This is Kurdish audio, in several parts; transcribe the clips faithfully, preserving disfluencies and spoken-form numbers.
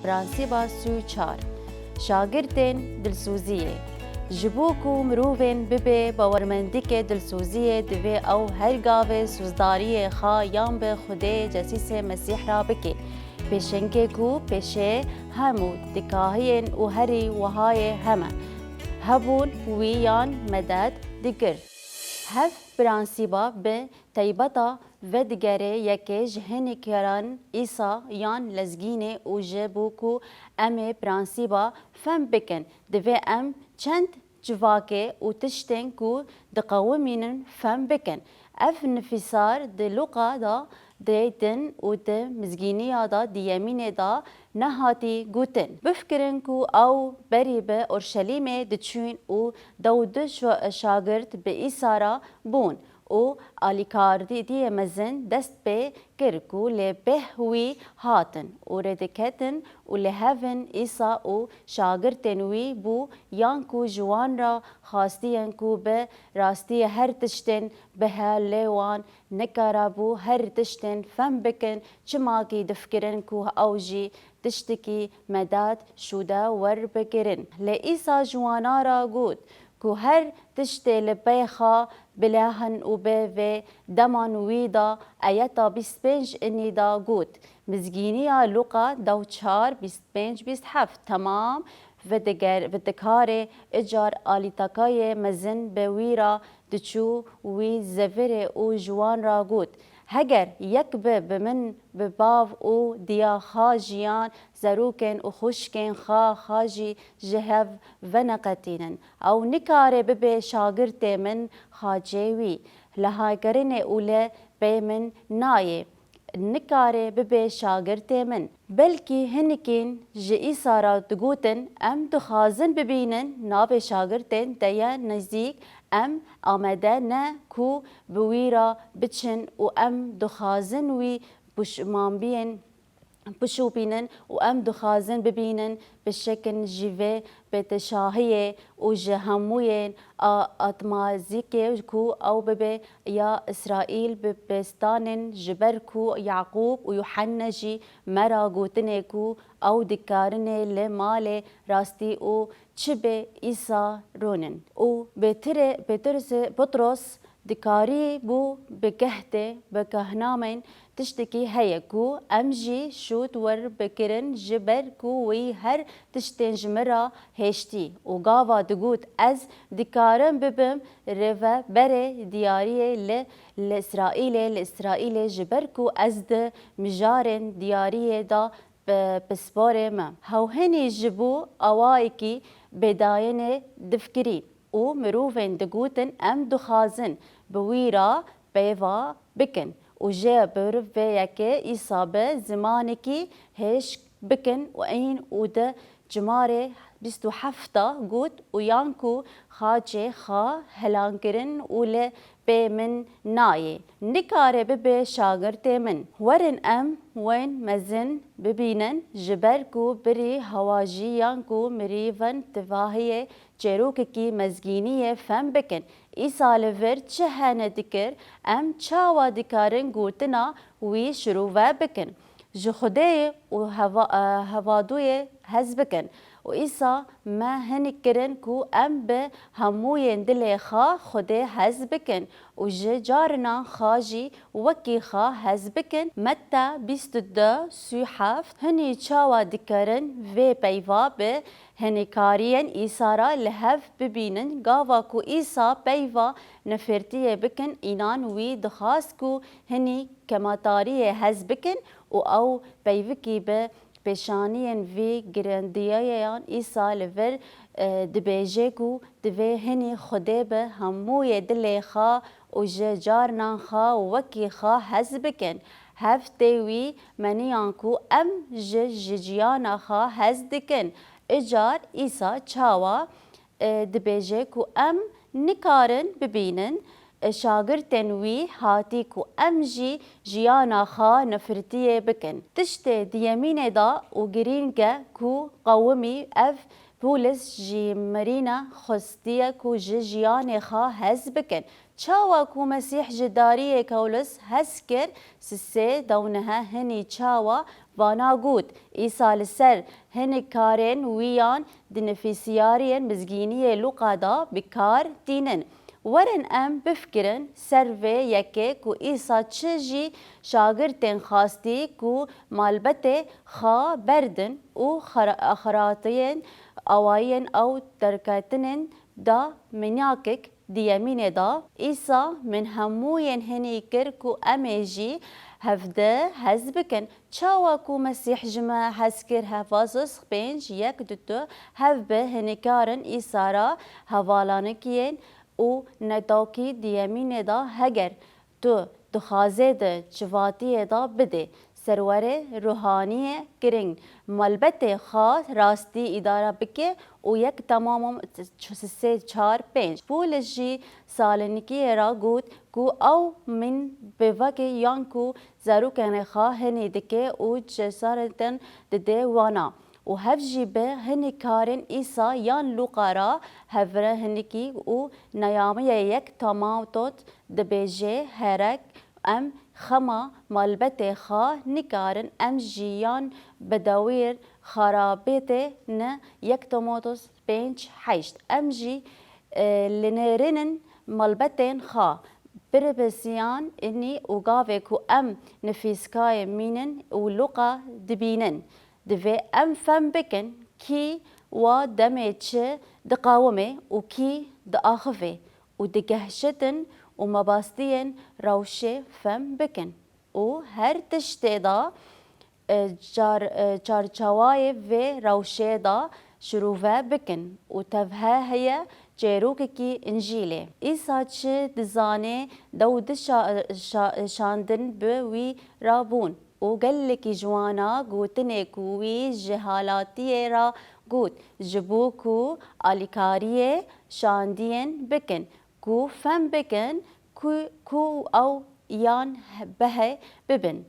Prensîba sî û çar. Şagirtên dilsoziyê. Ji bo ku mirovên bibe bawermendikê dilsoziyê, divê ew her gavê sozdariyê xwe yan bi Xwedê Cesîsê Mesîh re bike. Pêşengê ku pêşê hemû dikahiyên û herî wihayê heme hebûn wî yan medet digir. Hev prensîba bi taybeta vedigere yekê ji hinî karan Îsa yan lezgînê û ji bo ku em ê prensîba fem bikin, divê em çend civakê û tiştên ku diqewimînin fem bikin. Ev nifîsar di Luqa de dê din û di mizgîniya de di Yemînê de nehatî gotin. Bifikirin ku ew berî bi Orşelîmê diçûn û dewdu şo-, şagirt bi Îsa re bûn û alîkariyê mezin dest pê kir ku lê bêh wî hatin û rêdiketin û lihevin Îsa û şagirtên wî bû yan ku ji wan re xwestiyên ku bi rastiyê her tiştên bihe lê wan nikaribû her tiştên fem bikin, çima kî difikirin ku ew jî tiştekî medet şûde werbigirin. Lê Îsa ji wana re got ku her tiştê li pey xwe bilehin û bi vê deman wî de ayeta bîst pênc inî de got. Mizgîniya Luqa dew çar, bîst pênc, bîst heft. Temam vediger-, vedikare icar alîtakayê mezin bi wî re diçû wî zevirê û ji wan re got, Heger yek bi, bi min, bi bav û diya xwe jiyan, zerokên û xwişkên xwe, xwe jî ji hev veneqetînin. Ew nikare bibe şagirtê min, xacê wî. Lihaykirinê û li pey min nayê. Nikare bibe şagirtê min. Belkî hinikên ji Îsa re digotin, Em dixwazin bibînin navê şagirtên te ye nêzîk, em amade ne ku bi wî re biçin û em dixwazin wî pişmanbiyên bişopînin û em dixwazin bibînin bi şekin ji vê pêdişahiyê û ji hemûyên a-, atmazîkê ku ew bibe ya Îsraîl bi pêstanên, ji ber ku Yaqûb û Yuhanne jî me re gotinê ku ew dikarinê li malê rastî û çi bê Îsa ronin. Û Pêtirê-, Pêtirosê, Petros dikarî bû bi gehtê, bi kahnamên tiştekî heye ku em jî şût werbigirin, ji ber ku wî her tiştên ji min re hêştî û gava digot, Ez dikarim bibim rêveberê diyariyê li, li Îsraîlê, li Îsraîlê, ji ber ku ez di mijarên diyariyê de bi pisporê me. Hewhenî ji bo awayekî bêdayînê difikirî û mirovên digotin, Em dixwazin bi wî re peyva bikin û ji bo vê yekê Îsa bi zimanekî hêşk bikin û ên û di cimarê bîst û heft de got, û yan ku xacê xwe helan kirin û li pê min nayê, nikare bibe şagirtê min. Werin em wên mezin bibînin, ji ber ku birî hewa jî yan ku mirîvan tivahiyê çêrokekî mezgîniyê fem bikin. Îsa li vir çi hene dikir, em çawa dikarin gotina wî şirove bikin? Ji Xwedê û heva-, e, hevadûyê hez bikin. Û Îsa me hinik kirin ku em bi hemûyên dilê xwe Xwedê hez bikin û ji carinan xwe jî wekî xwe hez bikin. Metta bîst û du sî û heft. Hinî çawa dikarin vê peyva bi hinîkariyên Îsa re li hev bibînin? Gava ku Îsa peyva nifirtiyê bikin, înan wî dixwast ku hinî kematariyê hez bikin û ew peyvikî bi pêşaniyên vî girandiyayan Îsa li vir, e, dibêje ku divê hinî Xwedê bi hemûyê dilê xwe û ji carinan xwe wekî xwe hez bikin. Hev tê wî meniyan ku em ji, ji jiyana xwe hez dikin. Icar Îsa çawa e, dibêje ku em nikarin bibînin, e, şagirtên wî hatî ku em jî jiyana xwe nifirtiyê bikin. Tiştê di Yemînê de û girîng e ku qewimî ev Pûlis jî mirîne xwestiye ku ji jiyanê xwe hez bikin. Çawa ku Mesîh ji dariyê Pûlis hez kir, sisê dewnihe hinî çawa Wana got, Îsa li ser hinek karên wî yan di nivîsiyariyên mizgîniyê Lûqa de bi kar tînin. Werin em bifikirin ser vê yekê ku Îsa çi ji şagirtên xwestî ku malbetê xwe berdin û xera-, xeratiyên awayiyên ew derketinên da minyakek di yemînê de, Îsa min hemûyên hinî kir ku em ê jî hevdi hez bikin. Çawa ku Mesîh ji me hez kir, Hevasos pênc yek ditu, hev bi hinîkarin Îsa re hevalanekiyên û netokî di yemînê de heger tu dixwazê di civatiyê de bidê serwerê ruhaniyê giring, malbetê xwe rastî îdare bike û yek temamom sê çar pênc. Pûl jî Salonikiyê re got ku ew min bi vekê yan ku zarokên xwe hinî dike û cesaretin dide wana. Û hev jî bi hinî karên Îsa yan Lûqa re hevre hinîkî û neyamiyê yek tematot dibêje, herek em xema malbetê xwe nikarin, em jî yan bedewîr xerabêtê ne yek Timotos pênc heşt. Em jî, e, li nêrînin malbetên xwe, pirpisiyan inî û gavê ku em nifîskayê mînin û Lûqa dibînin. Divê em fem bikin kî wa demê çi diqawime û kî diaxivê û digehşitin û mebastiyên rewşê fem bikin û her tiştê de, e, çar-, e, çarçewayê vê rewşê de şirove bikin û tevhe heye çêrokekî Încîlê. Îsa çi dizane dew di şa-, şa-, şandin bi wî re bûn. Û gelekî ji wana gotinê ku wî ji halatiyê re got, ji bo ku alîkariyê şandiyên bikin, ku fem bikin ku, ku ew yan behe bibin.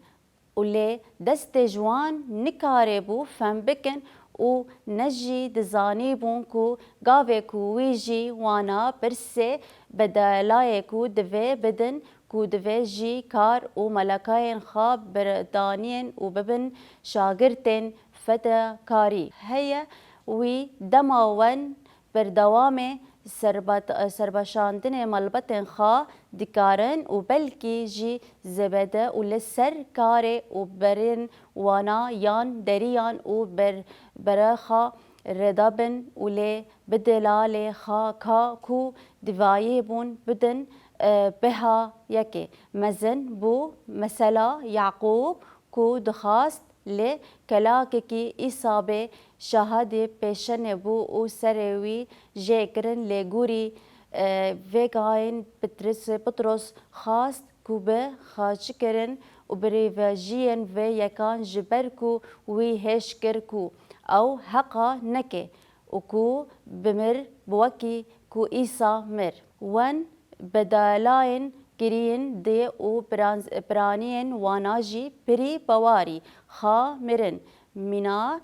Û lê destê ji wan nikaribû fem bikin û ne jî dizanîbûn ku gavê ku wî jî wana pirsê bedelayê ku divê bidin, ku divê jî kar û melekayên xwe berdaniyên û bibin şagirtên fedakarî. Heye wî dema wen berdewamê serbat-, serbaşandinê malbetên xwe dikarin û belkî jî zêbede û li ser karê û berên wana yan deriyan û ber-, berexa rêdabin û lê bi delalê xwe ka ku divayê bûn bidin, e, beha yekê mezin bû. Mesela Yaqûb ku dixwast li kelakekî Îsa bê şahidê pêşenê bû û serê wî jê kirin, lê gorî, e, vêgayên Petris, Petros xwast ku bi xaçikirin û birêvejiyên vê yekan ji ber ku wî hêş kir ku ew heqa neke û ku bimir bi wekî ku Îsa mir. Wen bedelayên kirîn dê û piran-, piraniyên wana jî pirî bawarî xa mirin. Mîna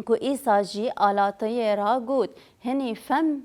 ku Îsa jî alatiyê ra got, hinî fem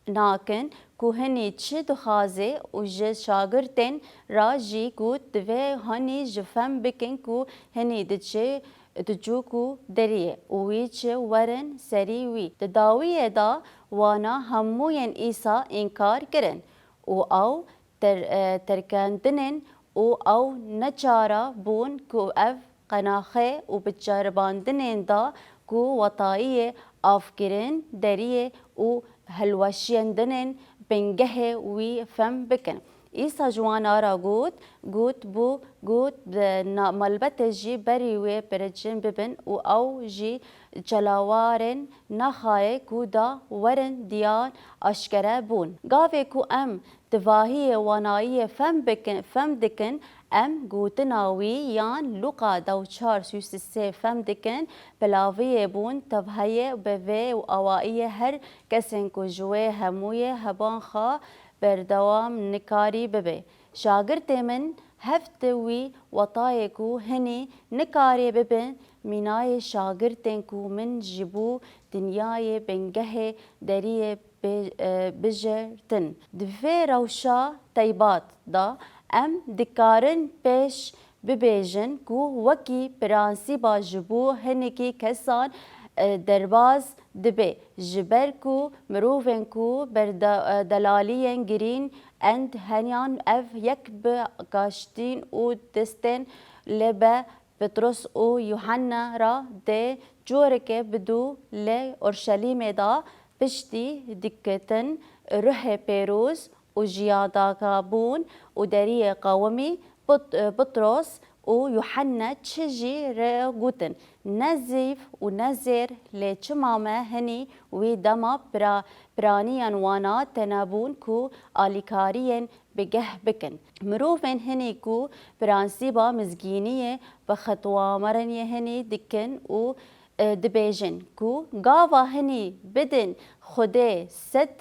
nakin ku hinî çi dixwaze û ji şagirtên ra jî got, divê hinî ji fem bikin ku hinî diçe, diçû ku deriyê û wî çi werin serî wî. Di dawiyê de wana hemûyên Îsa înkar kirin û ew ter-, e, terkendinên û ew neçara bûn ku ev qenaxe û bi ceribandinên da ku wetayiyê avkirin deriyê û hilweşiyendinên bingehê wî fem bikin. Îsa ji wan ara got, got bû, got, bi na-, malbetê jî berî wê piricin bibin û ew jî çelawarên naxayê ku da werin diyan aşkere bûn. Gavê ku em Divahiyê wanayiyê fem bikin, fem dikin, em gotina wî yan Lûqa dew çar sî sê fem dikin, pilaviyê bûn, tev heye bi vê awayiyê her kesên ku ji wê hemûyê heban xwe berdewam nikarî bibe. Şagirtê min heft wî wetayê ku hinî nikarê bibin mînayê şagirtên ku min ji bo dinyayê bingehê deriyê bi-, e, bijertin. Di vê rewşa teybat de em dikarin pêş bibêjin ku wekî prensîba ji bo hinekî kesan, e, derbaz dibe, ji ber ku mirovên ku berda-, e, delaliyên girîn ên, heniyan ev yek bi gaştîn û destên li be Petros û Yuhanna re dê coreke bidû li Orşelîmê de piştî diketin ruhê pêroz û jiyadaka bûn û deriyê qewimî Pet-, Petros û Yuhanna çi jî re gotin, ne zîv û ne zêr, lê çima me hinî wî dema pira-, piraniyan wana tene bûn ku alîkariyên bigeh bikin. Mirovên hinî ku prensîba mizgîniyê bi xetwamerên yê hinî dikin û, e, dibêjin ku gava hinî bidin Xwedê sed,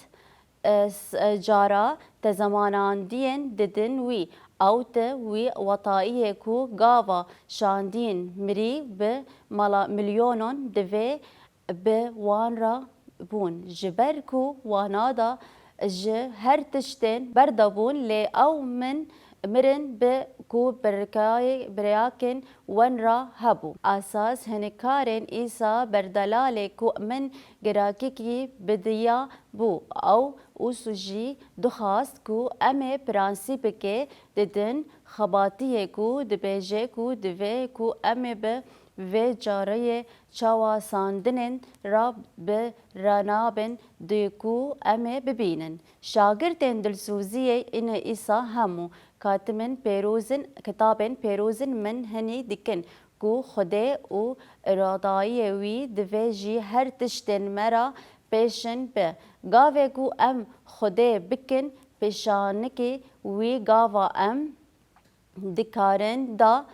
e, s-, e, cara te zemanandiyên didin wî, ew te wî wetayiyê ku gava şandiyên mirî bi mala-, milyonon divê bi wan re bûn. Ji ber ku wana da ji her tiştên berdabûn, lê ew min mirin bi ku birkayê-, birayakên wen re hebû. Esas hinkarên Îsa berdelalê ku min girakikî bidiya bû. Ew ûs jî dixwast ku em ê prensîpikê didin xebatiyê ku dibêje ku divê ku em ê bi vê careyê çawa sandinên re bi renabin di ku em ê bibînin. Şagirtên dilsoziyê ine Îsa hemû katimên pêrozin, kitabên pêrozin min hinî dikin ku Xwedê û iradayê wî divê jî her tiştên me re pêşin be. Gavê ku em Xwedê bikin pêşanikî wî gava em dikarin da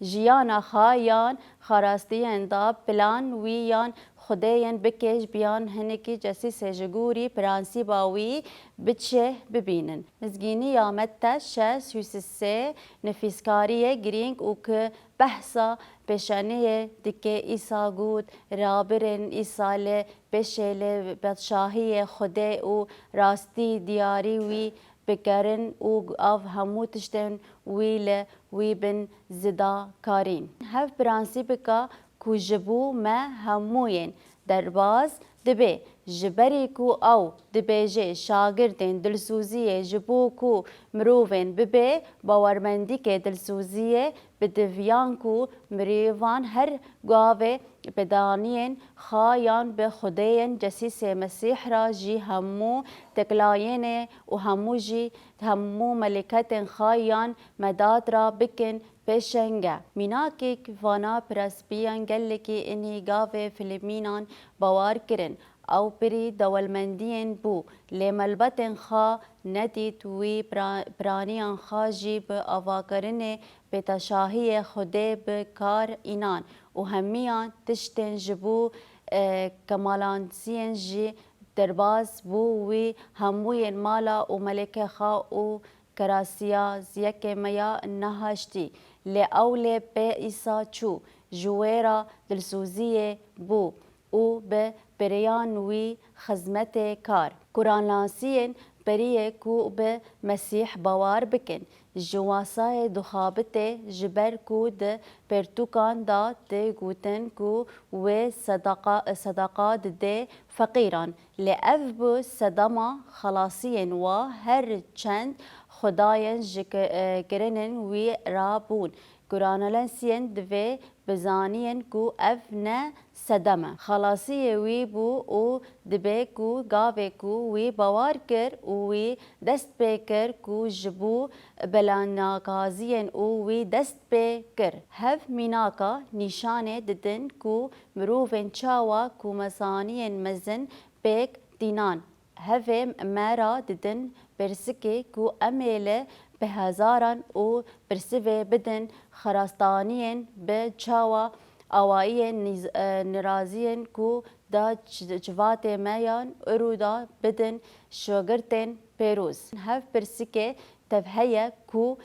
jiyana xwe yan xarastiyên da plan wî yan Xwedêyên bikêş biyan hinekî cesîsê ji gorî prensîba wî biçe bibînin. Mizgîniya Metta şeş û sê nifîskariyê girîng û ki behsa pêşeniyê dike Îsa got, rabirên Îsa li pêşê li padşahiyê Xwedê û rastî diyarî wî bikerin û ev hemû tiştên wî li wî bin zida karîn. Hev prensîpika ku ji bo me hemûyên derbaz dibe, ji berî ku ew dibêje şagirtên dilsoziyê ji bo ku mirovên bibe bawermendîkê dilsoziyê bi diviyan ku mirîvan her gavê pedaniyên xwe yan bi Xwedêyên cesîsê Mesîh re jî hemû teklayênê û hemû jî hemû meleketên xwe yan medat re bikin pêşenge. Mînakek vana prensîpiyan gelekî inî gavê Filîmînan bawar kirin. Ew pirî dewlemendiyên bû, lê melbetên xwe nedît wî pira-, piraniyan xwe jî bi avakirinê pêteşahiyê Xwedê bi kar înan û hemiyan tiştên ji bo, e, kemalandiyên jî derbaz bû, wî hemûyên mala û melekê xwe û kerasiya ziyekê me ya nehaştî. Lê ew lê pê Îsa çû, ji wê re dilsoziyê bû û bi pereyan wî xizmetê kar. Kurannasiyên periyê ku bi Mesîh bawar bikin, ji wasayê dixabite, ji ber ku di pertûkan de tê gotin ku wê sedaqa, sedaqa dide feqîran. Lê ev bû sedema xelasiyên wa her çend xwedayên ji ki-, e, kirinin wî re bûn. Kurannasiyên divê bizaniyên ku ev ne sedem e. Xelasiyê wî bû û dibe ku gavê ku wî bawar kir û wî dest pê kir ku ji bo belanakaziyên û wî dest pê kir. Hev mînaka nîşanê didin ku mirovên çawa ku mezaniyên mezin pêk tînan. Hevê me ra didin pirsike ku em ê li bi hezaran û pirsivê bidin xerastaniyên bi çawa awayiyên nîz-, e, niraziyên ku da ç-, civatê me yan îro da bidin şagirtên pêroz. Hev pirsike tev heye ku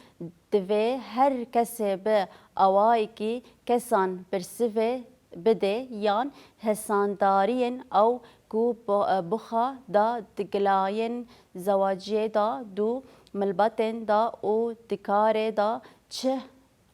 divê her kesê bi awayekî kesan pirsivê bide yan hesandariyên ew ku bo-, buxa da di gilayên zewaciyê da du Milbatên da û di karê da çi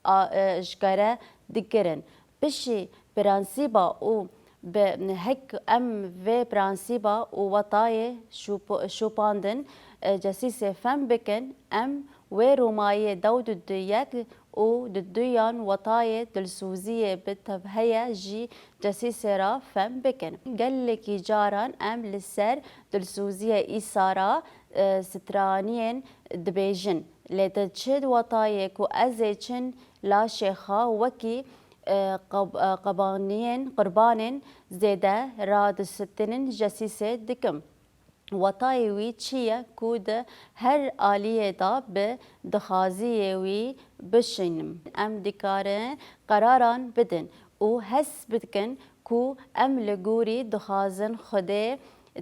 a, e, ji kare dikirin. Piştî prensîba û bi hek em vê prensîba û watayê şûp-, şûpandin, e, cesîsê fem bikin, em wê rûmayê dew du du yek û du duyan watayê dilsoziyê bi tevheye jî cesîsê re fem bikin. Gelekî caran em li ser dilsoziyê îsara, e, straniyên dibêjin. Lê di çi watayê ku ez ê çin laşê xwe wekî, e, qeb-, e, qebaniyên, qurbanên zêde radisitinin cesîsê dikim. Watayê wî çi ye ku di her aliyê de bi dixwaziyê wî bişînim? Em dikarin qeraran bidin û his bikin ku em li gorî dixwazin Xwedê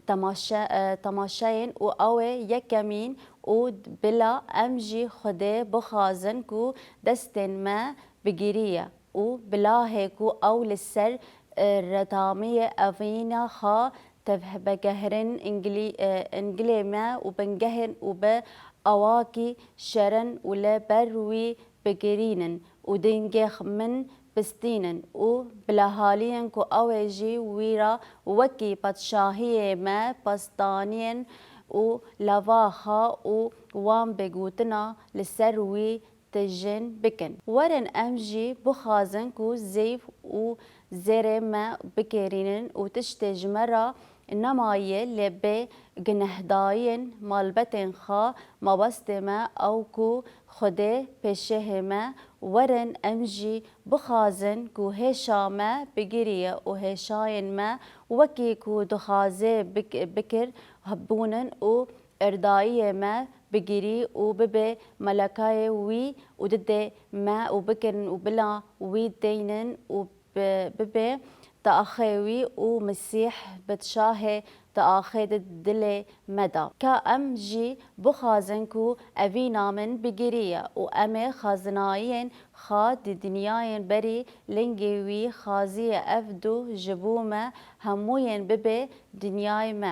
temaşe-, e, temaşeyên û ew ê yekemîn û bila em jî Xwedê bixwazin ku destên me bigiriye û bilahê ku ew li ser, e, retamiyê evîna xwe tevhebegehrin ingilî-, e, ingilê me û bingehên û bi awakî şerin û li ber wî bigirînin û dengê min bistînin û bilahaliyên ku ew ê jî wî re wekî padşahiyê me pastaniyên û lava xwe û wan bi gotina li ser wî tijîn bikin. Werin em jî bixwazin ku zeyf û zêrê me bigerînin û tiştê ji me re nemaye lê bê gunehdayiyên malbetên xwe, mabestê me ew ku Xwedê pêşehê me, werin em jî bixwazin ku hêşa me bigiriye û hêşayên me wekî ku dixwaze bik-, bikir hebûnin û erdayiyê me bigirî û bibe melekayê wî û didê me û bikirin û bila wî deynin û bi-, bibe taxê wî û Mesîh padşahê taxê di dilê me de. Ka em jî bixwazin ku evîna min bigiriye û em ê xazinayiyên xwe di dinyayên berî lingê wî xaziye ev du ji bo me hemûyên bibe dinyayê me.